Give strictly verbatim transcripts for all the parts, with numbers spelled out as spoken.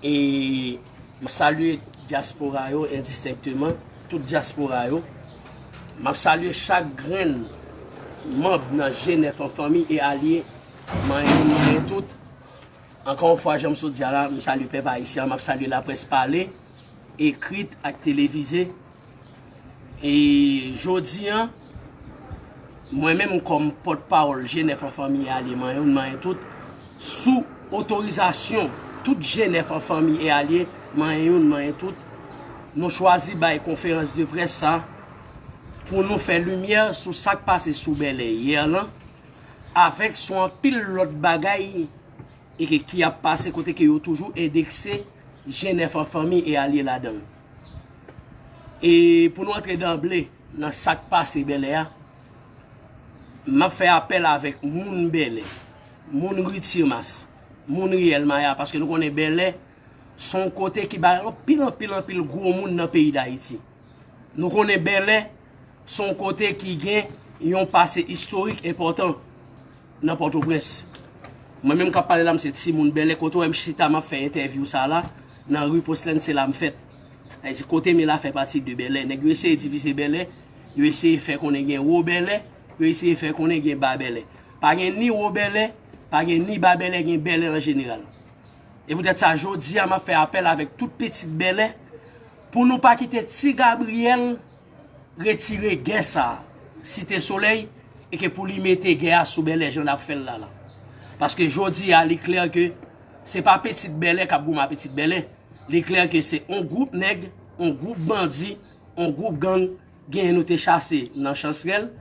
E m ap salye dyaspora yo endistenkteman, tout dyaspora yo. M ap salye chak grenn manm nan G nèf an, fanmi e alye, manyen youn, manyen tout. Ankò yon fwa, jan m sot di a la, m salye pèp ayisyen an, m ap salye laprès pale, ekrit ak televize. E jodi a, mwen menm kòm pòtpawòl G nèf an, fanmi e alye, manyen youn, manyen tout, sou otorizasyon tout G nèf an, fanmi e alye, manyen youn, manyen tout, nou chwazi bay konferans de près sa pou nou fè limyè sou sa k pase sou Bèlè yè lan, avèk sou anpil lòt bagay e ke, ki ap pase kote ke yo toujou endekse G nèf an, fanmi e alye ladan l. E pou nou antre danble nan sa k pase Bèlè a, m ap fè apèl avèk moun Bèlè, moun Ri Timas, moun Ri Èlmaya, paske nou konnen Bèlè se yon kote ki bay anpil, anpil, anpil gwo moun nan peyi Dayiti. Nou konnen Bèlè se yon kote ki gen yon pase istorik enpòtan nan Pòtoprens. Mwen menm k ap pale la, m se timoun Bèlè, kote w wè m chita, m ap fè entèvyou sa la, nan ri Poslèn, se la m fèt. Sa vle di kote m ye la fè pati de Bèlè. Nèg yo eseye divize Bèlè, yo eseye fè konnen gen Wo Bèlè, yo eseye fè konnen gen Ba Bèlè. Pa gen ni Wo Bèlè, pa gen ni Ba Bèlè, gen Bèlè an jeneral. E poutèt sa, jodi a, m ap fè apèl avèk tout pitit Bèlè pou nou pa kite Ti Gabriyèl retire gè sa a, Site Solèy, e ke pou li mete gè a sou Bèlè jan l ap fè l la la. Paske jodi a, li klè ke se pa pitit Bèlè k ap goumen ak pitit Bèlè. Li klè ke se on gwoup nèg, on gwoup bandi, on gwoup gang, genyen nou te chase nan Chansrèl,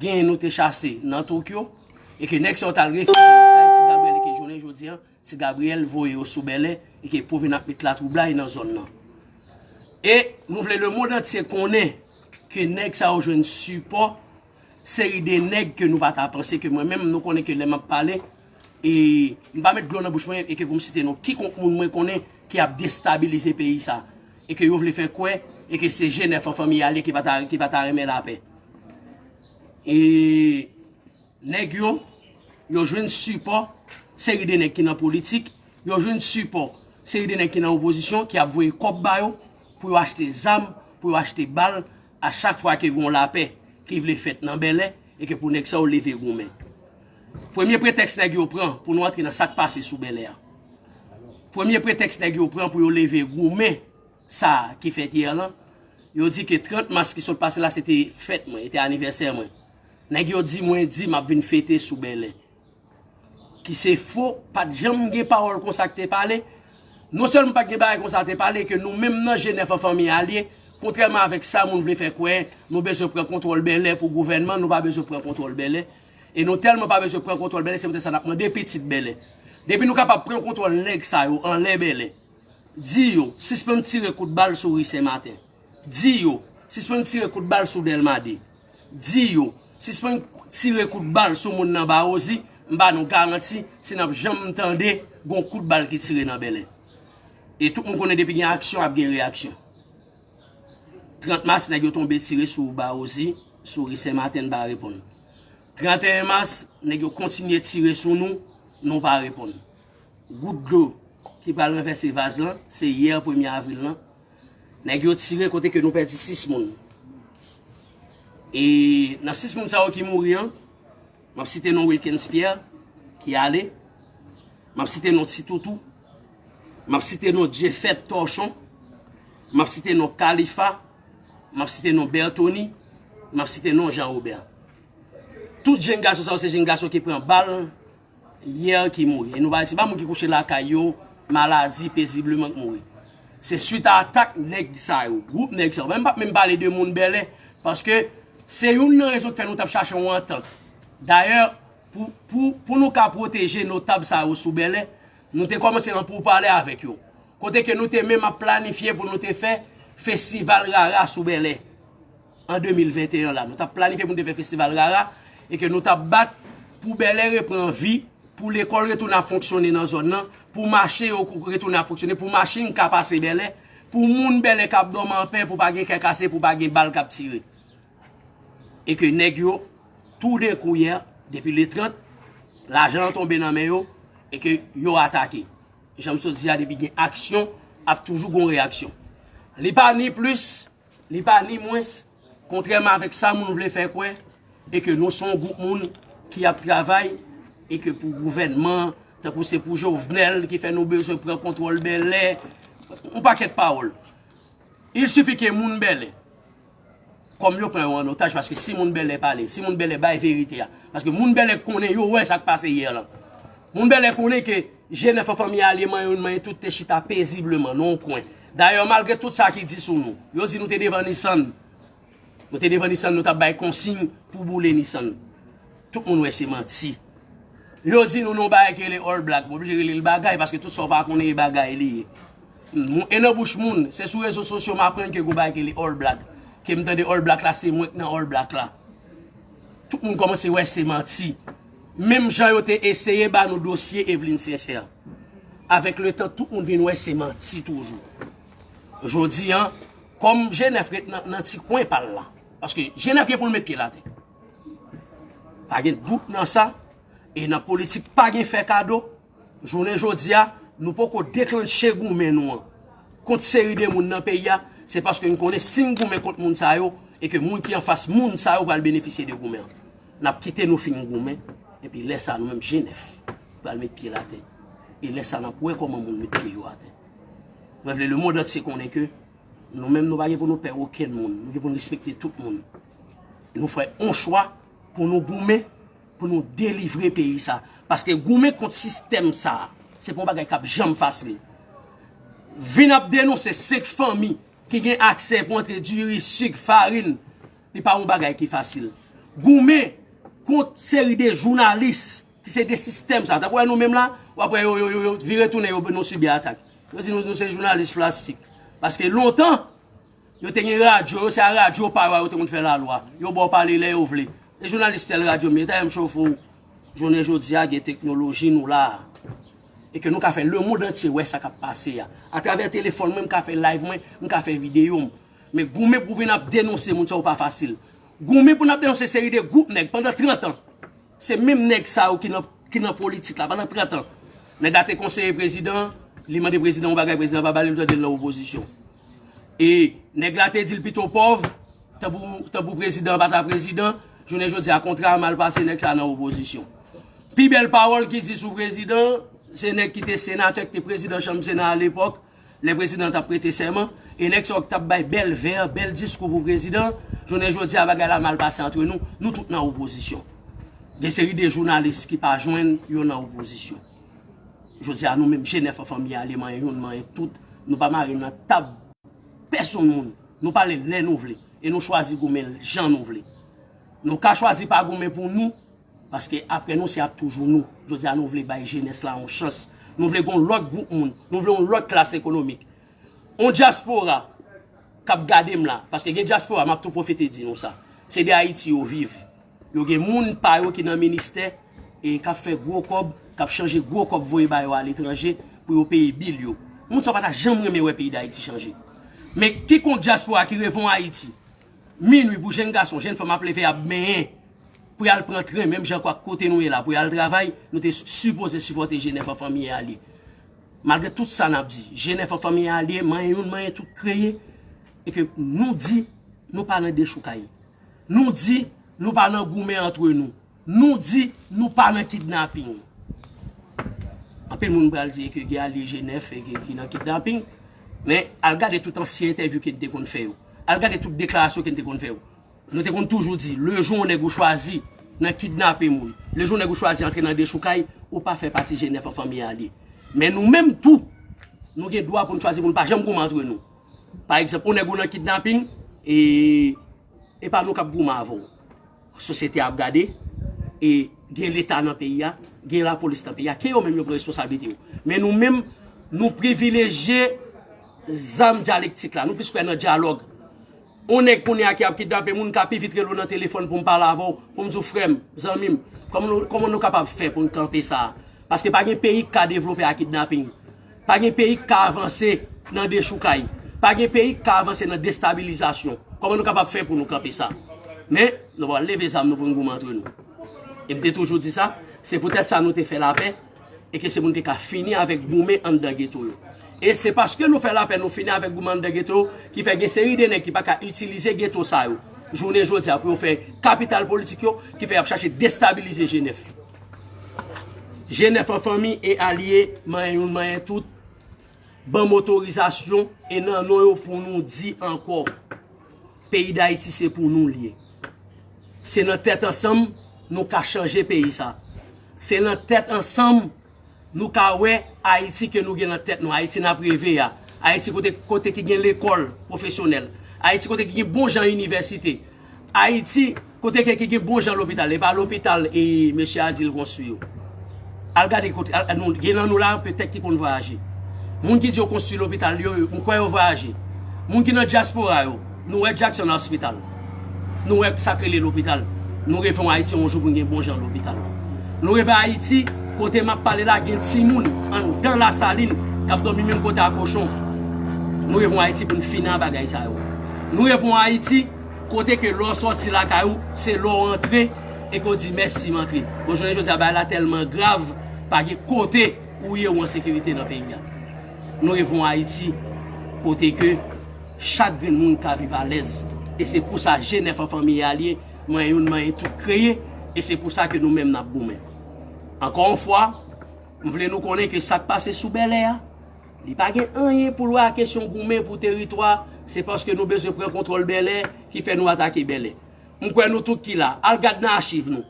genyen nou te chase nan Tokyo, e ke nèg sa yo t al refijye yo kay Ti Gabriyèl, e ke jounen jodi a, Ti Gabriyèl voye yo sou Bèlè, e ke pou vin ap met latwoublay nan zòn nan. E nou vle lemonn antye konnen ke nèg sa yo jwenn sipò seri de nèg ke nou pa ta panse, ke mwen menm, nou konnen ke lè m ap pale, e m pa met dlo nan bouch mwen, e ke pou m site non kikonk moun mwen konnen ki ap destabilize peyi sa, e ke yo vle fè kwè, e ke se G nèf an, fanmi a li ki pa ta, ki pa ta renmen lapè. E nèg yo, yo jwenn sipò seri de nèg ki nan politik, yo jwenn sipò seri de nèg ki nan opozisyon, ki ap voye kòb ba yo pou yo achte zam, pou yo achte bal, a chak fwa ke gen yon lapè ki vle fèt nan Bèlè, e ke pou nèg sa yo leve goumen. Premye pretèks nèg yo pran pou nou antre nan sa k pase sou Bèlè a. Premye pretèks nèg yo pran pou yo leve goumen sa ki fèt yè lan, yo di ke trant mas ki sot pase la, se te fèt mwen, se te anivèsè mwen. Nèg yo di mwen di m ap vin fete sou Bèlè. Ki se fo, pa t janm gen pawòl konsa ki te pale. Non sèlman pa t gen bagay konsa te pale, ke nou menm nan G nèf an, fanmi alye, kontrèman avèk sa moun vle fè kwè, nou bezwen pran kontwòl Bèlè pou gouvènman, nou pa bezwen pran kontwòl Bèlè. E nou tèlman pa bezwen pran kontwòl Bèlè, se poutèt sa n ap mande pitit Bèlè. Depi nou kapab pran kontwòl nèg sa yo anlè Bèlè, di yo sispann tire kout bal sou ri Sen Maten. Di yo sispann tire kout bal sou Dèlma de. Di yo sispann tire kout bal sou moun nan Bawozi. M ba nou garanti, si n ap janm tande gon kout bal ki tire nan Bèlè. E tout moun konnen depi gen aksyon, ap gen reyaksyon. Trant mas, nèg yo tonbe tire sou Bawozi, sou ri Sen Maten, n pa reponn. Tranteyen mas, nèg yo kontinye tire sou nou, nou pa reponn. Gout dlo ki pral ranvèse vaz lan, se yè premye avril lan. Nèg yo tire kote ke nou pèdi sis moun. E nan sis moun sa yo ki mouri an, m ap site non Wilkens Pierre, ki ale. M ap site non Ti Toutou. M ap site non Dyefèt Tòchon. M ap site non Kalifa. M ap site non Bertony. M ap site non Jean Robert. Tout jenn gason sa yo se jenn gason ki pran bal yè ki mouri. E nou pa, se pa moun ki kouche lakay yo, maladi, pezibleman k mouri. Se swit a atak nèg sa yo, gwoup nèg sa yo. Menm pa menm pale de moun Bèlè, paske se youn nan rezon k fè nou t ap chache yon antant. Dayè, pou, pou, pou nou ka pwoteje notab sa yo sou Bèlè, nou te kòmanse nan poupale avèk yo. Kote ke nou te menm ap planifye pou nou te fè festival Rara sou Bèlè an de mil venteyen la. Nou t ap planifye pou nou te fè festival Rara e ke nou t ap bat pou Bèlè repran vi, pou lekòl retounen ap fonksyone nan zòn nan, pou mache yo retounen ap fonksyone, pou machin ka pase Bèlè, pou moun Bèlè k ap dòmi anpè, pou pa gen kè kase, pou pa gen bal k ap tire. E ke nèg yo, toudenkou yè, depi le trant, lajan an tonbe nan men yo, e ke yo atake. Jan m sot di a, depi gen aksyon, ap toujou gon reyaksyon. Li pa ni plis, li pa ni mwens, kontrèman avèk sa moun vle fè kwè, e ke nou se yon gwoup moun ki ap travay, e ke pou gouvènman, tankou se pou Jovenel ki fè nou bezwen pran kontwòl Bèlè, yon pakèt pawòl. Il suffit ke moun Bèlè, kòm yo pran yo an otaj, paske si moun Bèlè pale, si moun Bèlè bay verite a, paske moun Bèlè konnen, yo wè sa k pase yè lan. Moun Bèlè konnen ke G nèf an Fanmi Alye, manyen youn manyen tout te chita pezibleman nan yon kwen. Dayè, malgre tout sa ki di sou nou, yo di nou te devan Nissan. Nou te devan Nissan, nou t ap bay konsiy pou boule Nissan. Tout moun wè se manti. Yo di nou nan yon bagay ki rele All Black. M oblije rele l bagay, paske tout sa w pa konnen e bagay li ye. Moun, e nan bouch moun, se sou rezo sosyo m aprann ke gon bagay ki rele All Black. Ke m tande All Black la, se mwen k nan All Black la. Tout moun kòmanse wè se manti. Menm jan yo te eseye ba nou dosye Eveline Sincère. Avèk letan, tout moun vin wè se manti toujou. Jodi a, kòm G nèf ret nan, nan ti kwen pa l la, paske G nèf gen pou l met pye l atè. Pa gen dout nan sa, e nan politik pa gen fè kado. Jounen jodi a, nou poko deklanche goumen nou an kont seri de moun nan peyi a, se paske n konnen si n goumen kont moun sa yo, e ke moun ki anfas moun sa yo pral benefisye de goumen an. N ap kite nou fin goumen, epi lè sa nou menm G nèf pral met pye l atè. E lè sa n ap wè kòman moun met pye yo atè. Mwen vle lemonn antye konnen ke nou menm nou pa gen pou nou pè okenn moun, nou gen pou nou respekte tout moun. Nou fè yon chwa pou nou goumen, pou nou delivre peyi sa. Paske goumen kont sistèm sa, se pa yon bagay k ap janm fasil. Vin ap denonse senk fanmi ki gen aksè pou antre diri, sik, farin, li pa yon bagay ki fasil. Goumen kont seri de jounalis ki se de sistèm sa. Tankou wè nou menm la, w ap wè yo, yo, yo, yo vire tounen, yo, nou sibi atak. Yo di nou, nou se jounalis plastik. Paske lontan, yo te gen radyo, yo se a radyo pa yo a yo te konn fè lalwa. Yo ba w pale lè yo vle. E jounalis tèl radyo m ye, ta m chofe w. Jounen jodi a, gen teknoloji nou la a. E ke nou ka fè lemonn antye wè sa k ap pase a. Atravè telefòn mwen, m ka fè live mwen, m ka fè videyo m. Men goumen pou vin ap denonse moun sa yo pa fasil. Goumen pou n ap denonse seri de gwoup nèg pandan trant an. Se menm nèg sa yo ki nan, ki nan politik la pandan trant an. Nèg la te konseye prezidan, li mande prezidan yon bagay, prezidan pa ba li, li tande l nan opozisyon. E nèg la te di l pito pòv, tanpou, tanpou prezidan pa ta prezidan, jounen jodi a kontra a mal pase, nèg sa nan opozisyon. Pi bèl pawòl ki di sou prezidan, se nèg ki te senatè, ki te prezidan chanm sena alepòk, lè prezidan t ap prete sèman, e nèg sa yo k t ap bay bèl vè, bèl diskou pou prezidan, jounen jodi a bagay la mal pase antre nou, nou tout nan opozisyon. Gen seri de jounalis ki pa jwenn yo nan opozisyon. Jodi a nou menm G nèf an Fanmi Alye, manyen youn, manyen tout, nou pa mare nan tab pèsonn moun. Nou pale lè nou vle, e nou chwazi goumen jan nou vle. Nou ka chwazi pa goumen pou nou, paske apre nou se ap toujou nou. Jodi a nou vle bay jenès la yon chans. Nou vle gon lòt gwoup moun. Nou vle yon lòt klas ekonomik. On dyaspora k ap gade m la, paske gen dyaspora, m ap tou pwofite di nou sa. Se de Ayiti yo viv. Yo gen moun pa yo ki nan ministè e k ap fè gwo kòb, k ap chanje gwo kòb voye ba yo aletranje pou yo peye bil yo. Moun sa yo pa ta janm renmen wè peyi Dayiti chanje. Men kikon dyaspora ki reve yon Ayiti, minwi pou jenn gason, jenn fanm ap leve ap benyen, pou y al pran tren, menm jan kwa kote nou ye la, pou y al travay, nou te sipoze sipòte G nèf an Fanmi Alye. Malgre tout sa n ap di, G nèf an Fanmi Alye, manyen youn, manyen tout kreye, e ke nou di, nou pa nan dechoukay. Nou di, nou pa nan goumen antre nou. Nou di, nou pa nan kidnaping. Anpil moun pral di ke gen alye G nèf e ke ki nan kidnaping, men al gade tout ansyen entèvyou ke n te konn fè yo. Al gade tout deklarasyon ke n te konn fè yo. Nou te konn toujou di, lejou yon nèg ou chwazi nan kidnape moun, lejou yon nèg ou chwazi antre nan dechoukay, ou pa fè pati G nèf an Fanmi Alye. Men nou menm tou, nou gen dwa pou n chwazi pou n pa janm goumen antre nou. Pa egzanp, yon nèg ou nan kidnaping, e, e pa nou k ap goumen avè w. Sosyete a ap gade, e gen Leta nan peyi a, gen lapolis nan peyi a, ke yo menm yo pran responsablite yo. Men nou menm, nou privilejye zam dyalektik la, nou plis kwè nan dyalòg. On nèg kounye a ki ap kidnape moun ka pi vit rele w nan telefòn pou m pale avè w, pou m di w frè m, zanmi m, kòman nou, kòman nou kapab fè pou n kanpe sa a? Paske pa gen peyi k ka devlope a kidnaping. Pa gen peyi k ka avanse nan dechoukay. Pa gen peyi k ka avanse nan destabilizasyon. Kòman nou kapab fè pou nou kanpe sa? Men, nou pral leve zam nou pou n goumen antre nou. E m te toujou di sa, se poutèt sa nou te fè lapè, e ke se moun ki ka fini avèk goumen anndan geto yo. E se paske nou fè lapè, nou fini avèk goumen anndan geto yo, ki fè gen seri de nèg ki pa ka itilize geto sa yo jounen jodi a pou yo fè kapital politik yo, ki fè y ap chache destabilize G nèf. G nèf an fanmi e alye, manyen youn, manyen tout, ban m otorizasyon e nan non yo pou nou di ankò, peyi Dayiti se pou nou l ye. Se nan tèt ansanm nou ka chanje peyi sa. Se nan tèt ansanm nou ka wè Ayiti ke nou gen nan tèt nou, Ayiti n ap reve a, Ayiti kote, kote ki gen lekòl pwofesyonèl, Ayiti kote ki gen bon jan inivèsite, Ayiti kote ke ki gen bon jan lopital, e pa lopital e mesye a di l konstwi yo. Al gade kote, al, nou, gen nan nou la petèt ki konn vwayaje. Moun ki di yo konstwi lopital yo, m kwè yo vwayaje. Moun ki nan dyaspora yo, nou wè Jackson Hospital. Nou wè sa k rele lopital. Nou reve yon Ayiti yon jou pou n gen bon jan lopital. Nou reve Ayiti, kote m ap pale la, gen timoun anndan Lasalin k ap dòmi menm kote a kochon. Nou reve yon Ayiti pou n fini ak bagay sa yo. Nou reve yon Ayiti kote ke lè w sòti lakay ou, se lè w antre e ke w di mèsi m antre. Bon, jounen jodi a, bagay la tèlman grav, pa gen kote ou ye ou an sekirite nan peyi a. Nou reve yon Ayiti kote ke chak grenn moun ka viv alèz. E se pou sa G nèf an fanmi e alye, manyen youn, manyen tout kreye, e se pou sa ke nou menm n ap goumen. Ankò yon fwa, m vle nou konnen ke sa k pase sou Bèlè a, li pa gen anyen pou l wè a kesyon goumen pou teritwa, se paske nou bezwen pran kontwòl Bèlè ki fè nou atake Bèlè. M kwè nou tout ki la, al gad nan achiv nou.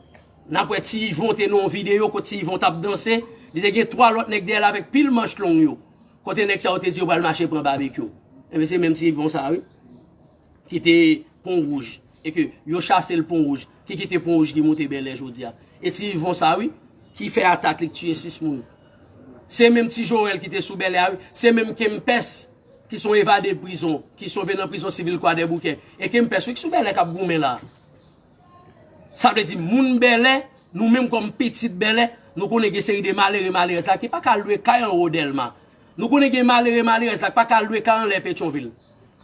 N ap wè Ti Yvon te nan yon videyo kote Ti Yvon t ap danse, li te gen twa lòt nèg dèyè l avèk pil manch long yo. Kote nèg sa yo te di yo pral mache pran Babekyou? Ebyen, se menm Ti Yvon sa, wi, ki te Pon Wouj, e ke yo chase l Pon Wouj, ki kite Pon Wouj ki moute Bèlè jodi a. E Ti Yvon sa, wi, ki fè atak li, ki tiye sis moun. Se menm Ti Joel ki te sou Bèlè a, wi, se menm Kempès ki se yon evade prizon, ki sove nan prizon sivil Kwadèboukè. E Kempès, wi, ki sou Bèlè k ap goumen la. Sa vle di, moun Bèlè, nou menm kòm pitit Bèlè, nou konnen gen seri de malere, malerèz la ki pa ka lwe kay anwo Dèlma. Nou konnen gen malere, malerèz la ki pa ka lwe kay anlè Petyonvil.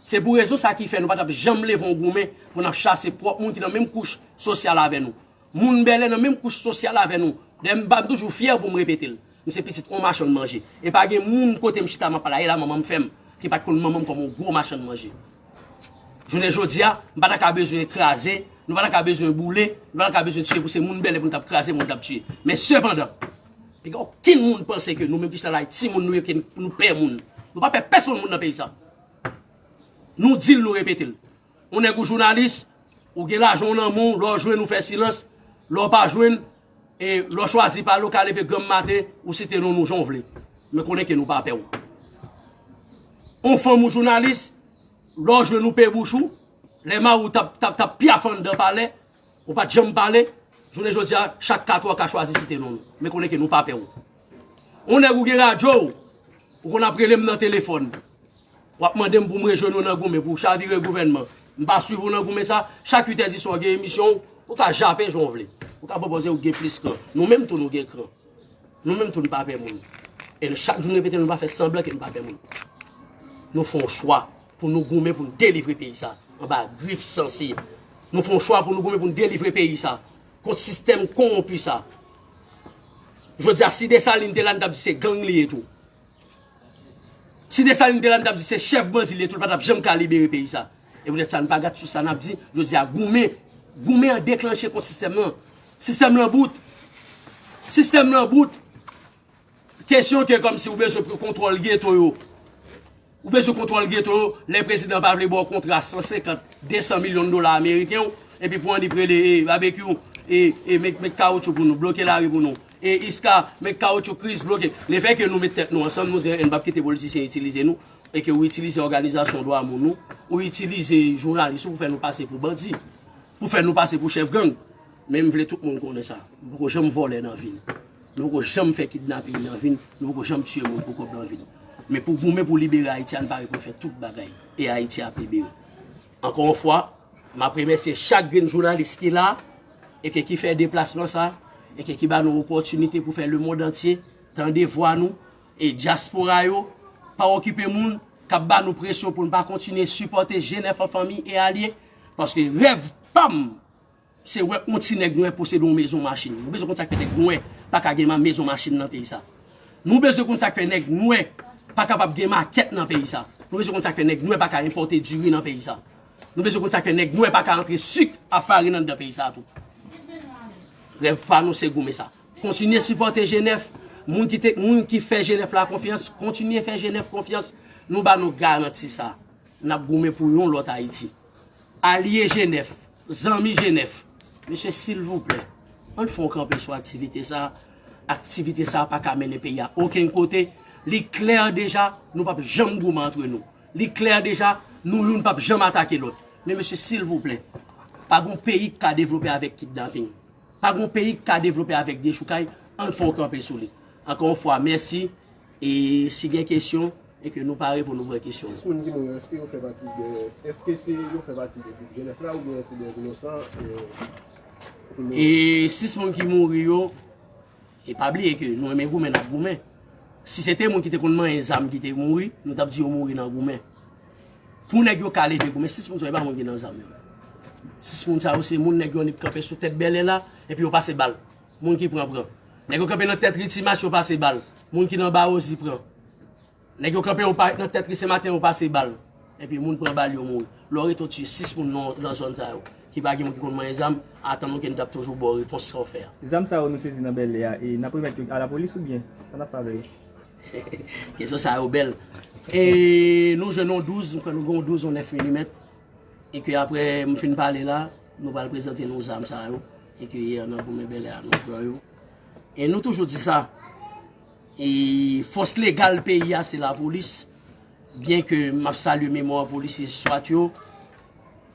Se pou rezon sa ki fè nou pa t ap janm leve yon goumen pou n ap chase pwòp moun ki nan menm kouch sosyal avè nou. Moun Bèlè nan menm kouch sosyal avè nou. Dayè, m pa, m toujou fyè pou m repete l. M se pitit yon machann manje. E pa gen moun kote m chita m ap pale a, e la manman m fè m, ki pa t konn manman m kòm yon gwo machann manje. Jounen jodi a, m pa ta ka bezwen kraze, nou pa ta ka bezwen boule, nou pa ta ka bezwen tiye pou se moun Bèlè pou nou t ap kraze, pou nou t ap tiye. Men sepandan, pa gen okenn moun panse ke nou menm ki chita la, timoun nou ye, ke nou pè moun. Nou pa pè pèsonn moun nan peyi sa. Nou di l, nou repete l. Ou nèg ou jounalis, ou gen lajan w nan men w, lè w jwenn ou fè silans, lè w pa jwenn, e lè w chwazi pale, ou ka leve granm maten, ou site non nou jan w vle. Men konnen ke nou pa pè w. On fanm ou jounalis, lè w jwenn ou pe bouch ou, lè mari w t ap, t ap, t ap pyaf anndan palè, ou pa t janm pale, jounen jodi a, chak katwè w ka chwazi site non nou. Men konnen ke nou pa pè w. On nèg ou gen radyo w, ou konn ap rele m nan telefòn. W ap mande m pou m rejwenn ou nan goumen, pou chavire gouvènman. M pa swiv ou nan goumen sa, chak uit è di swa w gen emisyon w, ou ka jape jan w vle. Ou ka pwopoze ou gen plis kran. Nou menm tou nou gen kran. Nou menm tou nou pa pè moun. E chak jou nou repete, nou pa fè sanblan ke nou pa pè moun. Nou fè yon chwa pou nou goumen pou nou delivre peyi sa anba grif sansi. Nou fè yon chwa pou nou goumen pou nou delivre peyi sa kont sistèm kowonpi sa. Jodi a, si Desalin te la, nou t ap di se gang li ye tou. Si Desalin te la, nou t ap di se chèf bandi li ye tou, li pa t ap janm ka libere peyi sa. E poutèt sa, nou pa gad sou sa n ap di, jodi a, goumen, goumen an deklanche kont sistèm nan. Sistèm nan bout. Sistèm nan bout. Kesyon ke kòmsi ou bezwen pran kontwòl geto yo. Ou bezwen kontwòl geto yo, lè prezidan pa vle ba w kontra san senkant, de san milyon dola ameriken w, epi pou annik rele, e, Babekyou, e, e, met, met kawotchou pou nou, bloke lari pou nou. E Iska, met kawotchou, Kris, bloke. Lefètke nou met tèt nou ansanm, nou di, "N p ap kite politisyen itilize nou," e ke ou itilize òganizasyon dwa moun ou, ou itilize jounalis ou pou fè nou pase pou bandi, pou fè nou pase pou chèf gang. Men m vle tout moun konnen sa. Nou poko janm vòlè nan vi n. Nou poko janm fè kidnaping nan vi n. Nou poko janm tiye moun pou kòb nan vi n. Men pou goumen pou libere Ayiti a, n pare pou n fè tout bagay. E Ayiti ap libere. Ankò yon fwa, m ap remèsye chak grenn jounalis ki la, e ke ki fè deplasman sa, e ke ki ba nou opòtinite pou fè lemonn antye tande vwa nou, e dyaspora yo, pa okipe moun k ap ba nou presyon pou n pa kontinye sipòte G nèf an fanmi e alye, paske rèv pa m, se wè yon ti nèg nwè posede yon mezon machin. Nou bezwen konn sa k fè nèg nwè pa ka gen ma-, mezon machin nan peyi sa. Nou bezwen konn sa k fè nèg nwè pa kapab gen makèt nan peyi sa. Nou bezwen konn sa k fè nèg nwè pa ka enpòte diri nan peyi sa. Nou bezwen konn sa k fè nèg nwè pa ka antre sik a farin anndan peyi sa tou. Rèv pa nou se goumen sa. Kontinye sipòte G nèf. Moun ki te, moun ki fè G nèf la konfyans, kontinye fè G nèf konfyans. Nou ba nou garanti sa. N ap goumen pou yon lòt Ayiti. Alye G nèf, zanmi G nèf, mesye, silvouplè, ann fè yon kanpe sou aktivite sa. Aktivite sa pa ka mennen peyi a okenn kote. Li klè deja, nou p ap janm goumen antre nou. Li klè deja, nou youn p ap janm atake lòt. Men mesye, silvouplè, pa gon peyi k ka devlope avèk kidnaping. Pa gon peyi k ka devlope avèk dechoukay. Ann fè yon kanpe sou li. Ankò yon fwa, mèsi. E si gen kesyon, e ke nou pare pou nou pran kesyon. Sis moun ki mouri yo, èske yo fè pati de, èske se yo fè pati de gwoup G nèf la oubyen se de inosan? E sis moun ki mouri yo, e pa bliye ke nou renmen goumen, n ap goumen. Si se te moun ki te konn manyen zam ki te mouri, nou t ap di yo mouri nan goumen. Pou nèg yo ka leve goumen, sis moun sa yo e pa moun ki nan zam yo. Sis moun sa yo se moun nèg yo annik kanpe sou tèt bèlè la, epi yo pase bal. Moun ki pran, pran. Nèg yo kanpe nan tèt ri Timas, yo pase bal. Moun ki nan Bawozi pran. Nèg yo kanpe yo pa, nan tèt ri Senmaten, yo pase bal. Epi moun pran bal, yo mouri. Lè w rete w tiye sis moun nan, nan zòn sa yo, ki pa gen moun ki konn manyen zam, atann nou ke n t ap toujou ba w repons sa w fè a. Zam sa yo nou sezi nan bèlè a, e n ap remèt yo a lapolis oubyen? Sa n ap fè avè yo? Kesyon sa yo bèl. E nou jwenn yon douz, m kwè nou gen yon douz, yon nèf milimèt. E ke apre m fin pale la, nou pral prezante nou zam sa yo. E ke yè nan goumen bèlè a, nou pran yo. E nou toujou di sa. E fòs legal peyi a, se lapolis. Byen ke m ap salye memwa polisye swat yo,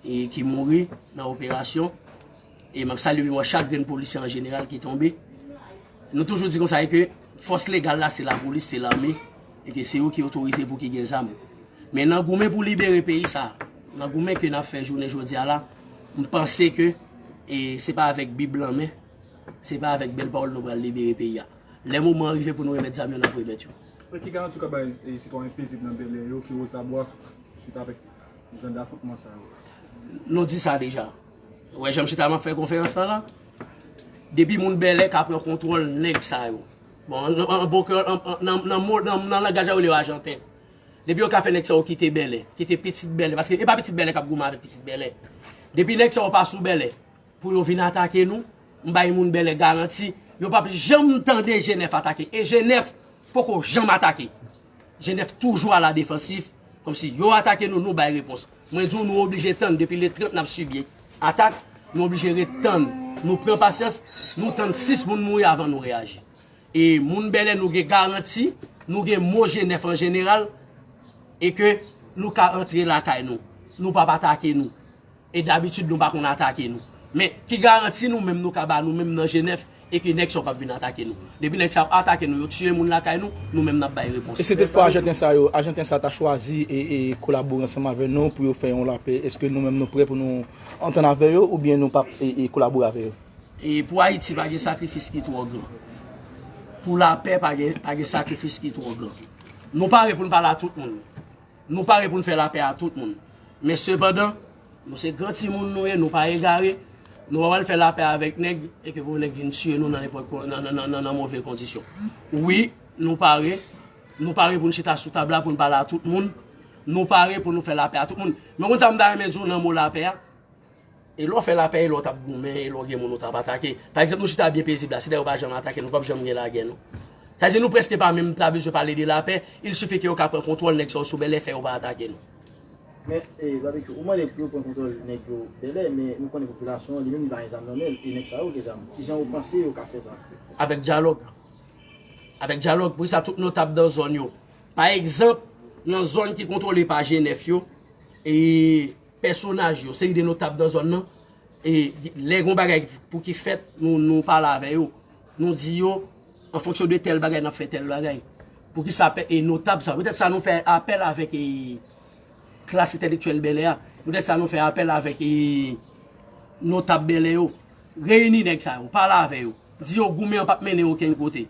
e ki mouri nan operasyon. E m ap salye memwa chak grenn polisye an jeneral ki tonbe. Nou toujou di konsa ke fòs legal la se lapolis, se lame, e ke se yo ki otorize pou ki gen zam. Men nan goumen pou libere peyi sa, nan goumen ke n ap fè jounen jodi a la, m panse ke, e, se pa avèk Bib lan men, se pa avèk bèl pawòl nou pral libere peyi a. Lè moman an rive pou nou remèt zam yo, n ap remèt yo. Men ki garanti w ka bay, e, sitwayen pezib nan Bèlè yo ki wozabwa, swit avèk jan dafwontman sa yo? Nou di sa deja. Ou wè jan m chita m ap fè konferans lan la? Depi moun Bèlè ka pran kontwòl nèg sa yo. Bon, an, an, an bon kè, an, an, nan, nan mo, nan, nan langaj la yo rele yo ajanten. Depi yo ka fè nèg sa yo kite Bèlè, kite pitit Bèlè, paske e pa pitit Bèlè k ap goumen avèk pitit Bèlè. Depi nèg sa yo pa sou Bèlè, pou yo vin atake nou, m bay moun Bèlè garanti, yo p ap janm tande G nèf atake. E G nèf poko janm atake. G nèf toujou a la defansif, kòmsi yo atake nou, nou bay repons. Mwen di w, nou oblije tann, depi le trant n ap sibi atak, nou oblije ret tann. Nou pran pasyans, nou tann sis moun mouri avan nou reyaji. E moun Bèlè, nou gen garanti, nou gen mo G nèf an jeneral, e ke nou ka antre lakay nou. Nou p ap atake nou. E dabitid, nou pa konn atake nou. Men, ki garanti nou menm nou ka ba nou menm nan G nèf, e ke nèg sa yo p ap vin atake nou? Depi nèg sa yo atake nou, yo tiye moun lakay nou, nou menm n ap bay repons. E si toutfwa ajanten sa yo, ajanten sa ta chwazi e, e kolabore ansanm avè nou pou yo fè yon lapè, èske nou menm nou prè pou nou antann avè yo oubyen nou p ap, e, e kolabore avè yo? E pou Ayiti, pa gen sakrifis ki twò gran. Pou lapè, pa gen, pa gen sakrifis ki twò gran. Nou pare pou n pale a tout moun. Nou pare pou n fè lapè a tout moun. Men sepandan, nou se gran timoun nou ye, nou pa egare. Nou pa pral fè lapè avèk nèg e ke pou nèg vin tiye nou nan nenpòt kon-, nan, nan, nan, nan, nan move kondisyon. Wi, nou pare. Nou pare pou n chita sou tab la pou n pale a tout moun. Nou pare pou nou fè lapè a tout moun. Men w konn sa m ta renmen di w nan mo lapè a? E lè w fè lapè, e lè w t ap goumen, e lè w gen moun ou t ap atake. Pa egzanp, nou chita byen pezib la, si dayè yo pa janm atake nou, p ap janm gen lagè, non. Sa vle di nou prèske pa menm ta bezwen pale de lapè, il suffit ke yo ka pran kontwòl nèg sa yo sou Bèlè, fè yo pa atake nou. Men, e, Babekyou, ou mande pou yo pran kontwòl nèg yo Bèlè, men nou konnen popilasyon an, li menm, li pa gen zam nan men l, e nèg sa yo gen zam. Kijan ou panse yo ka fè sa? Avèk dyalòg. Avèk dyalòg, poukisa tout notab nan zòn yo? Pa egzanp, nan zòn ki kontwole pa G nèf yo, e pèsonaj yo, seri de notab nan zòn nan, e lè gon bagay pou ki fèt, nou, nou pale avè yo. Nou di yo, an fonksyon de tèl bagay, n ap fè tèl bagay. Poukisa pè-, e notab sa? Poutèt sa nou fè apèl avèk, e, klas entèlektyèl Bèlè a. Poutèt sa nou fè apèl avèk, e, notab Bèlè yo. Reyini nèg sa yo, pale avè yo. Di yo goumen an p ap mennen okenn kote.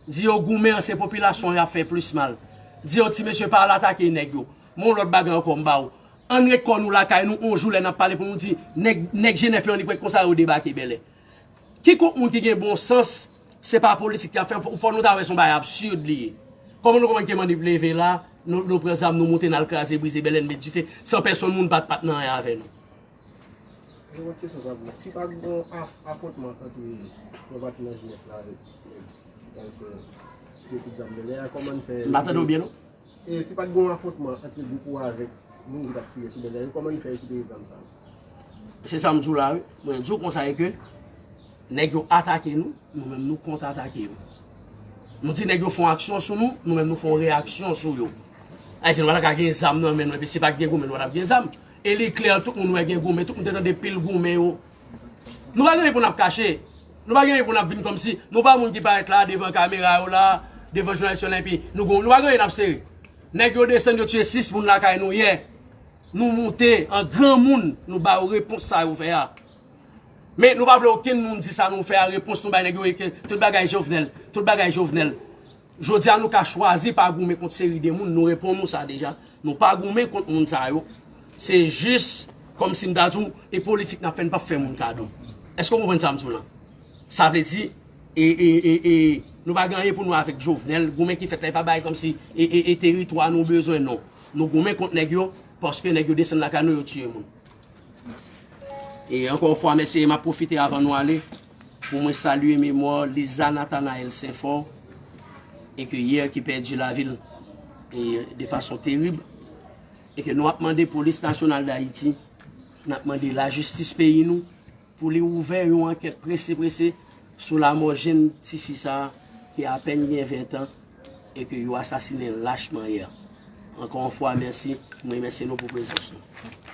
Di yo goumen an se popilasyon an y ap fè plis mal. Di yo ti mesye pa al atake nèg yo. Men yon lòt bagay ankò m ba w. Ann ret kò nou lakay nou, yon jou lè n ap pale pou nou di nèg, nèg G nèf yo annik wè konsa yo debake Bèlè. Kikòk moun ki gen bon sans, Se pa politik y ap fè, fò nou ta wè se yon bagay absid li ye. Kòman nou konprann ke Manip leve la, nou, nou pran zam, nou moute, n al kraze, brize, bèlè, n met dife, san pèsonn moun pa t, pa t nan anyen avè nou? Yon lòt kesyon sa pou mwen. Si pa t gen yon af-, afwontman ant yon pati nan G N F la avèk nèg ki t al fè tire kout zam bèlè a, kòman n fè? M pa tande w byen, non? E si pa t gen yon afwontman ant gwoup ou avèk moun ki t ap tire sou bèlè yo, kòman n fè rekipere zam sa yo? Se sa m di w la, wi. Mwen di w konsa e ke nèg yo atake nou, nou menm nou kont-atake yo. Nou di nèg yo fè yon aksyon sou nou, nou menm nou fè yon reyaksyon sou yo. Ayiti, nou pa ta ka gen zam nan men nou, epi si pa t gen goumen, nou pa t ap gen zam. E li klè, tout moun wè gen goumen, tout moun te tande pil goumen yo. Nou pa gen anyen pou n ap kache. Nou pa gen anyen pou n ap vin kòmsi. Nou pa moun ki parèt la, devan kamera yo la, devan jounalis yo la, epi nou gon-, nou pa gen anyen n ap sere. Nèg yo desann, yo tiye sis moun lakay nou yè. Nou moute an granmoun, nou ba yo repons sa yo fè a. Men nou pa vle okenn moun di sa nou fè a, repons nou bay nèg yo e ke tout bagay Jovenel, tout bagay Jovenel. Jodi a nou ka chwazi pa goumen kont seri de moun, nou reponn ou sa deja. Nou pa goumen kont moun sa yo. Se jis kòmsi m ta di w, e politik n ap fè, n p ap fè moun kado. Èske w konprann sa m di w lan? Sa vle di, e, e, e, e, nou pa gen anyen pou nou avèk Jovenel. Goumen ki fèt la, e pa bagay kòmsi e, e, e teritwa nou bezwen, non. Nou goumen kont nèg yo, paske nèg yo desann lakay nou, yo tiye moun. E ankò yon fwa, mèsi, e m ap pwofite avan nou ale, pou mwen salye memwa Liza Nathanaël Saint-Fort, e ke yè ki pèdi lavi l, e de fason terib, e ke nou ap mande Polis Nasyonal d Ayiti, n ap mande lajistis peyi nou, pou li ouvè yon ankèt prese prese sou lamò jenn tifi sa a ki apèn gen ven tan e ke yo asasinen l lachman yè. Ankò yon fwa, mèsi. Mwen remèsye nou pou prezans nou.